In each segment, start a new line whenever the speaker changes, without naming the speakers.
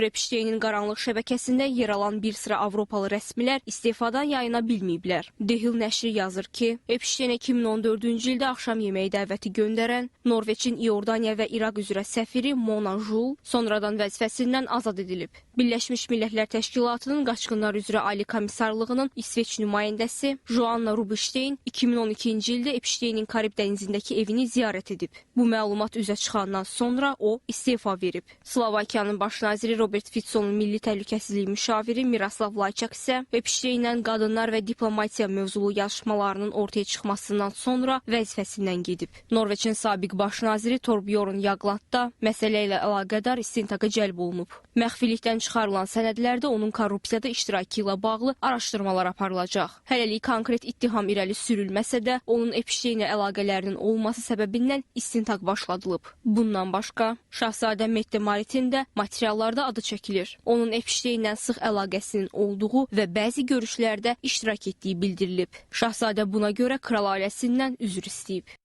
Epşteynin qaranlıq şəbəkəsində yer alan bir sıra Avropalı rəsmilər istefadan yayına bilməyiblər. The Hill nəşri yazır ki, Epşteynə 2014-cü ildə axşam yeməyi dəvəti göndərən Norveçin İordaniya və İraq üzrə səfiri Mona Juul sonradan vəzifəsindən azad edilib. Birləşmiş Millətlər Təşkilatının Qaçqınlar üzrə Ali Komissarlığının İsveç nümayəndəsi Joanna Rubinstein 2012-ci ildə Epşteynin Karib dənizindəki evini ziyarət edib. Bu məlumat üzə çıxandan sonra o istefa verib. Slovakiyanın baş naziri Robert Fitsonun milli təhlükəsizlik müşaviri Miroslav Layçak isə Epşteynlə qadınlar və diplomatiya mövzulu yazışmalarının ortaya çıxmasından sonra vəzifəsindən gedib. Norveçin sabiq baş naziri Torbjorn Jagland da məsələ ilə əlaqədar istintaqa cəlb olunub. Məxfilikdən çıxarılan sənədlərdə onun korrupsiyada iştirakı ilə bağlı araşdırmalar aparılacaq. Hələlik konkret ittiham irəli sürülməsə də, onun Epşteynlə əlaqələrinin olması səbəbindən istintaq başladılıb. Bundan başqa, Şahzadə Mette Maritin də materiallarda adı çəkilir. Onun Epşteynlə sıx əlaqəsinin olduğu və bəzi görüşlərdə iştirak etdiyi bildirilib. Şahzadə buna görə kral ailəsindən üzr istəyib.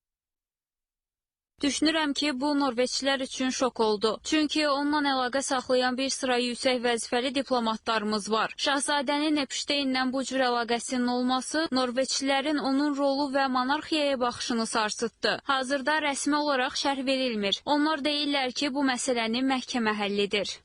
Düşünürəm ki, bu Norveçlilər üçün şok oldu. Çünki onunla əlaqə saxlayan bir sıra yüksək vəzifəli diplomatlarımız var. Şahzadənin Epşteynlə bu cür əlaqəsinin olması Norveçlilərin onun rolu və monarxiyaya baxışını sarsıtdı. Hazırda rəsmi olaraq şərh verilmir. Onlar deyirlər ki, bu məsələni məhkəmə həll edir.